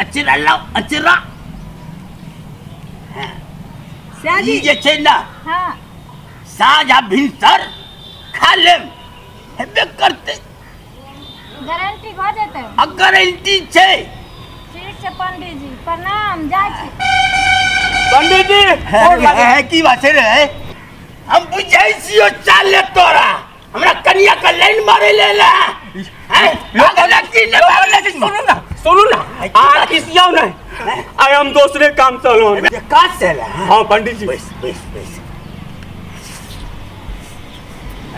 अचरा लाओ अचरा। जी जे छै ना, हां, साँझ आ भिनसर खा लेम, हेबे करते। गारंटी भ जेतै? आ गारंटी छै। ठीक छै पंडित जी, प्रणाम, जाइ छी। पंडित जी है की बात छै रे? हम बुझै छियो चाले तोरा, हमरा कनिया के लाइन मारे ले ले हैं। सुनू ना, सुनू ना, आ खिसियाओ नहीं, आइ हम दूसरे काम चलो। काज से ला? हाँ पंडित जी। बस बस बस,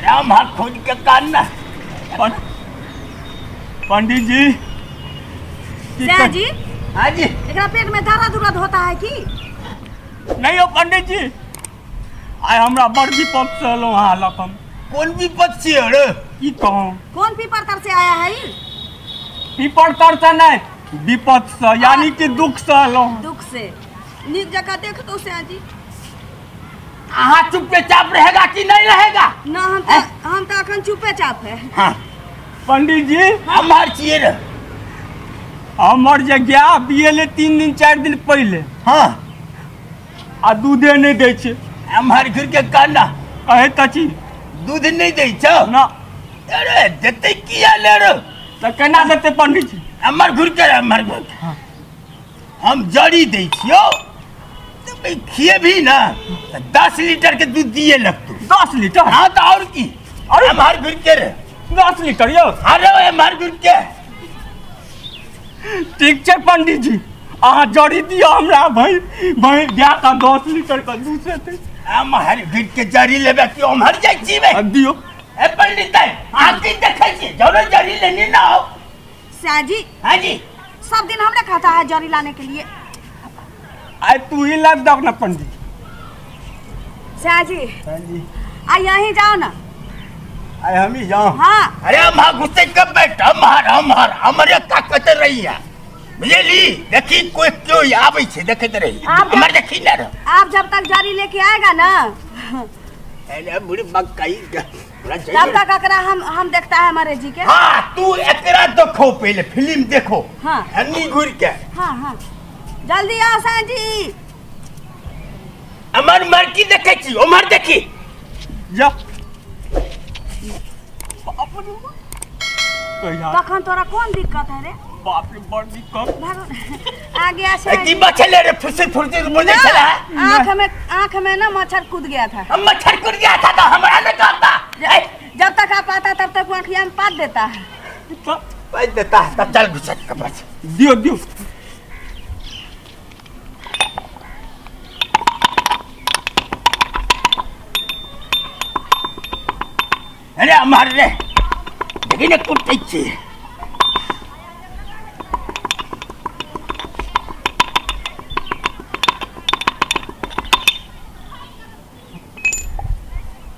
राम हाथ खोज के कान ना। पंडित जी। जी हाँ जी, एकरा पेट में दर्द उर्द होता है की? नहीं हो पंडित जी, आइ हमरा बड़ विपद से एलहुँ अहाँ लग। हम कोन विपद छियै रे? की कहूँ? कौन पीपर तर से आया है? पीपर तर से नहीं, विपद से, यानी कि दुख से एलहुँ। दुख से? नीक जगह देख तो से जी। अहाँ चुपे चाप रहेगा कि नहीं रहेगा? ना, हम तो अखन चुपे चाप है। हाँ पंडित जी, हमार छियै रे। हमर जे गाय बियेले 3 दिन 4 दिन पहले। हाँ, आ दूधे नहीं दै छै। हमार घर के काना कहे त छी दूध नहीं दै छौ ना। अरे देते किया ले रे? त केना देते पंडित जी? हमर घुर के, हमर घुर के। हाँ। हम जड़ी दै छियौ, तो खिए भी ना 10 लीटर के दूध दिए लगतो। 10 लीटर? हाँ तो और की। अरे हमार घुर के रे 10 लीटर यो। अरे हमार घुर के। ठीक छै पंडित जी, अहाँ जड़ी दियौ हमरा भाई भाई गाय का 10 लीटर का दूध देतै। हमार घुर के जड़ी लेबे कि उम्हर जाइ छी बे? दियौ। ए पंडित अहाँ की देखै छी? जरूर जड़ी लेनी ना हो। जी हाँ जी, सब दिन हमने कहता है जड़ी लाने के लिए। आइ तू ही लाब दक ना पंडित जी। हाँ जी, आ यहीं जाओ ना। आइ हम ही जाओ। हाँ। अरे हम गुस्से कब बैठ, हमार हमार हमरे ताकत रही है बुझली। देखी कोई क्यों आबै छै, देखैत रही हमर, देखी ना रह। आप जब तक जड़ी लेके आएगा ना, अरे बुढ़ी मकई तब तक एकरा हम देखता है हमारे जी के। हाँ तू एकरा देखो पहले, फिल्म देखो। हाँ हनी घुर के। हाँ हाँ, जल्दी आओ साईं जी। अमर मर की देखै छी, उमर देखी जा। तखन तोरा कौन दिक्कत है रे? बाप रे बड़ दिक्कत। आ गया साईं की बचले रे? फुसे फुसे बोले छला। आंख में ना मच्छर कूद गया था। हम मच्छर कूद गया था तो हमरा न कहता। जब तक आप आता तब तक आंखिया में पात देता है। पात देता है तब चल घुस के बस। दियो दियो। अरे हमार रे देखी ने कुटै छी।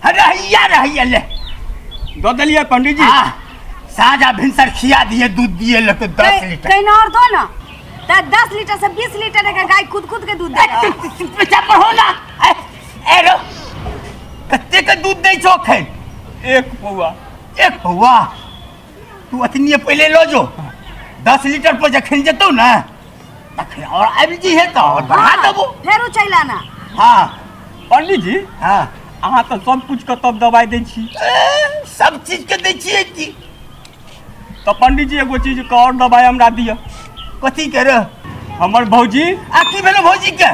अरे हैया रे हैया ले दो दलिए पंडित जी। हाँ, साझा भिनसर खिया दिए, दूध दिए लगते 10 लीटर। कहीं और दो ना, 10 लीटर से 20 लीटर का गाय खुद खुद के दूध देगा। हो ना ए रो कत्ते के दूध दै छौ अखन? 1 पौआ। 1 पौआ? तू अतनिए पहले लो जो 10 लीटर पर जखन जेतौ ना तखन और आबि जी है तो और बढ़ा देबो, फेरो चलि आना। हाँ पंडित जी। हाँ अहाँ तो सब कुछ के तब दवाई दै छी। सब चीज के दै छियै की? तो पंडित जी एगो चीज के और दवाई हमरा दिअ। कथी के रे? हमर भौजी। आ की भेलो भौजी के?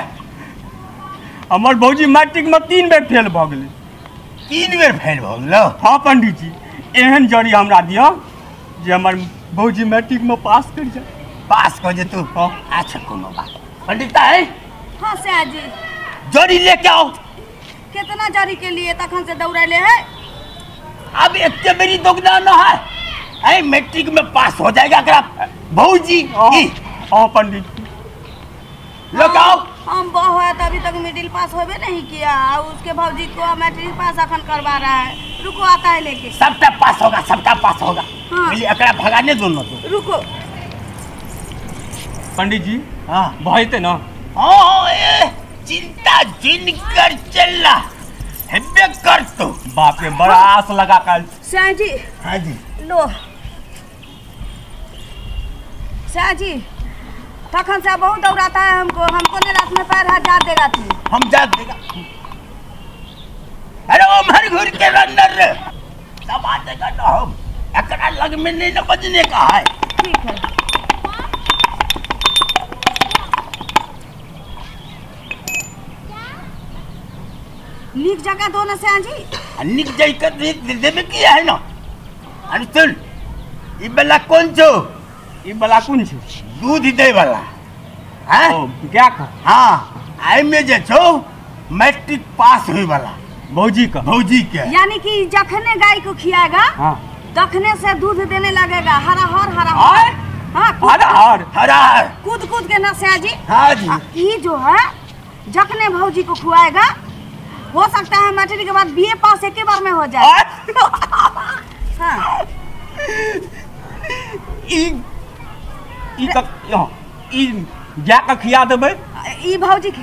हमर भौजी मैट्रिक में 3 बेर फेल भ गेलै। 3 बेर फेल भ गेलो? हाँ पंडित जी, एहन जड़ी हमरा दिअ जे हमर भौजी मैट्रिक में पास कर जाए। पास कर जेतू? हाँ। अच्छा कोनो बात। पंडित है? हाँ सर जी। जड़ी लेके आओ। कितना जड़ी के लिए तखन से दौड़ले है? अब एक के मेरी दोगना न है, ऐ मैट्रिक में पास हो जाएगा अगर भौजी। हाँ पंडित जी लेके आओ। हम बहु है तो अभी तक मिडिल पास होबे नहीं किया, उसके भौजी को मैट्रिक पास अखन करवा रहा है। रुको आता है लेके। सबका पास होगा, सबका पास होगा। हाँ। एकरा भगाने दो न तो। रुको पंडित जी। हाँ भइते ना? हाँ ए चिंता जिन कर चलना हेबे कर तो। बाप रे बड़ा आस लगा कर। साईं जी। हाँ जी लो साईं जी, तखन से बहुत दौड़ाता है हमको, हमको ने रात में पैर हाथ जा देगा तू। हम जा देगा। अरे ओ मर घुर के अंदर रे सब आ देगा ना हम, एकरा लग में नहीं न बजने का है। ठीक है। नीक जगह दो ना श्याम जी। निक जाई कर देवे की है ना। अरे सुन, ई बेला कौन छो? ई बला कोन छो? दूध दे वाला हैं? ओ क्या का? हां, आई में जे छो मैट्रिक पास होई वाला भौजी का। भौजी के, यानी कि जखने गाय को खियाएगा हां तखने से दूध देने लगेगा, हरा हर हरा हर। हां, हरा हर हरा हर कूद कूद के ना श्याम जी। हां जी। ई जो है जखने भौजी को खुआएगा, हो सकता है मैट्रिक के बाद बीए पास एक बार में हो जाए। हाँ। ई ई का ई जा के खिया देबै, ई भौजी के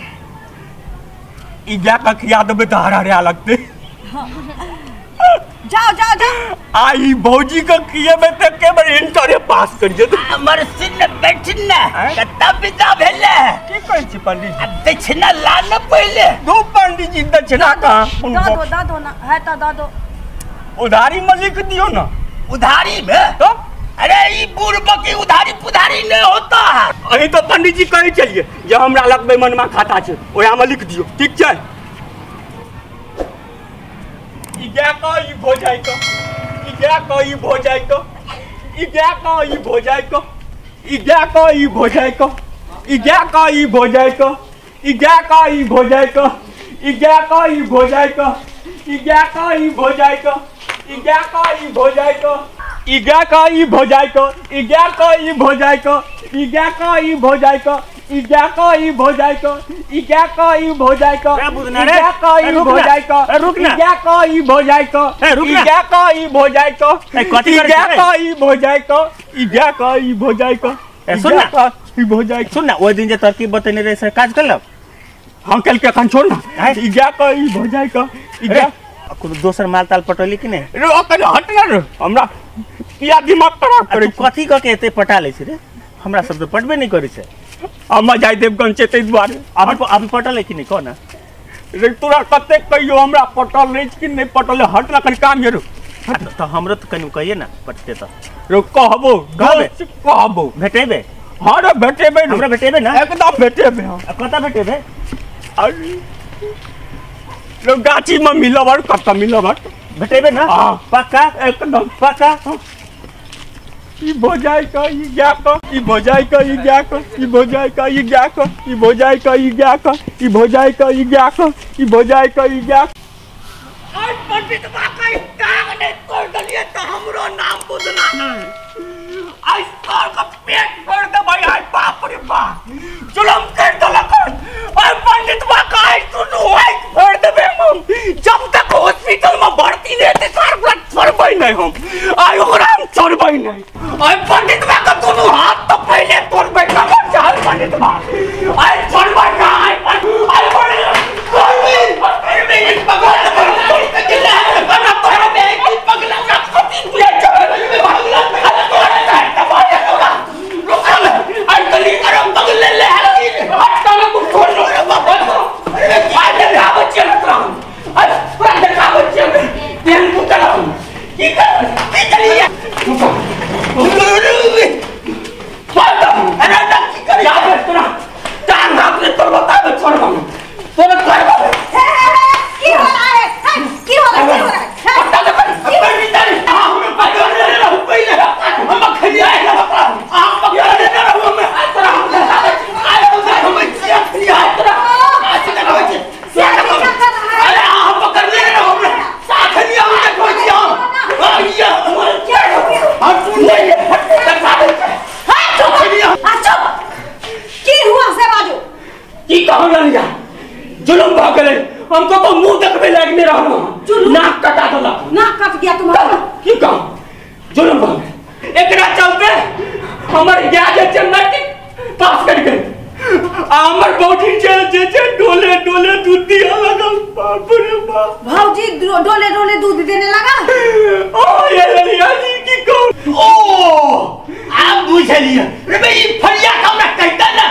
ई जा के खिया देबै त हरा हरा लगतै। जाओ जाओ जाओ। आ ई भौजी के खिएबै त के बार इंटरे पास कर जेतै। हमर सिन बैठिन ना कत्ता विदा भेले। की कहै छी पंडित जी? दक्षिणा ला न पहिले। दू पंडित जी दक्षिणा कहाँ? दऽ दो, दऽ दो ना है तो दऽ दो। उधारी में लिख दियो ना। उधारी में? तो अरे ई बुढ़बा की उधारी पुधारी नहीं होता है। अही तो पंडित जी कहै छलियै जे हमरा लग बेमनमा खाता छै, ओया में लिख दियो, ठीक छै? ई गाय क ई भौजाई क, ई गाय क ई भौजाई क, ई गाय क ई भौजाई क, ई गाय क ई भौजाई क, ई गाय क ई भौजाई क, ई गाय क ई भौजाई क, ई गाय क ई भौजाई क, ई गाय क ई भौजाई क, ई गाय क ई भौजाई क, ई गाय क ई भौजाई क, ई गाय क ई भौजाई क, ई गाय क ई भौजाई क, ई गाय क ई भौजाई क, ई गाय क ई भौजाई क, ई गाय क ई भौजाई क, ई गाय क ई भौजाई क, ई गाय क ई भौजाई क, ई गाय क ई भौजाई क, ई गाय क ई भौजाई क। सुन ना, ई भौजाई सुन ना, ओहि दिन जे तरकीब बतेने रहे से काज करलक? हां कल के अखन छोड़ ना। ई गाय क ई भौजाई क, ई गाय कोनो दोसर माल ताल पटौली कि नहीं? रे ओकर हट ना रे, हमरा किया दिमाग खराब करे। तू कथी क के एते पटा लै छी रे? हमरा सब त पटबे नहीं करै छै। हम जाय देवगंज छै ताहि दुआरे। अभी अभी पटल है कि नहीं कह ना रे? तोरा कतेक कहियो हमरा पटल रहे कि नहीं पटल, हट ना कनि काम हेरो। तो हमरो तो कनि कहिए ना पटते तो। रे कहबो कहबे कहबो भेटेबे? हां रे भेटेबे, हमरा भेटेबे ना? एकदम भेटेबे। हां कत भेटेबे? अरे रे गाछी में मिलब और कत मिलब? भेटेबे ना? हां पक्का? एकदम पक्का। ई भौजाई क ई गाय क, ई भौजाई क ई गाय क, ई भौजाई क ई गाय क, ई भौजाई क ई गाय क, ई भौजाई क ई गाय क, ई भौजाई क ई गाय। आज पंडित बा का टांग नहीं तोड़ दलिए तो हमरो नाम बुझना नहीं। आज तोड़ का पेट भर दे भाई, आज बाप रे बाप जुलम कर दलक। आज पंडित बा का आज सुनू आज भर देबे हम, जब तक हॉस्पिटल में भर्ती नहीं हेतै सर ब्लड छोड़बै नहीं हम। आज ओकरा हम छोड़बै नहीं। आज पंडित बा का दोनों हाथ तो पहले तोड़बै ना चाल पंडित बा। आज छोड़बै ना, आज आज हमको तो मुंह देखबे लायक नहीं रहलो, नाक कटा देलक। नाक कट गया तुम्हारा? की कहूं, जुलम भऽ गेल। एकरा चलते हमर गाय जे छै मैट्रिक पास कर गेल, आ हमर भौजी जे जे छै डोले डोले दूध दिया लगल। बाप रे बाप, भौजी डोले डोले दूध देने लगा। ओ ये ललिया जी की कहूं? ओ आब बुझलियै रे बे, ई फरिया हमरा कहता ना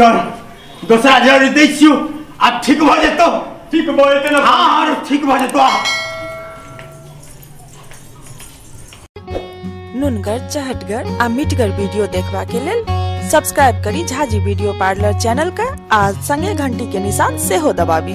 चल दोसरा जरूरी दै छियौ, आब ठीक भऽ जेतौ। ठीक भऽ जेतै ने? हाँ हाँ ठीक भऽ जेतौ। नुनगर, चहटगर आ मिठगर वीडियो देखबा के लेल सब्सक्राइब करी झाजी वीडियो पार्लर चैनल का आ संगे घंटी के निशान सेहो दबाबी।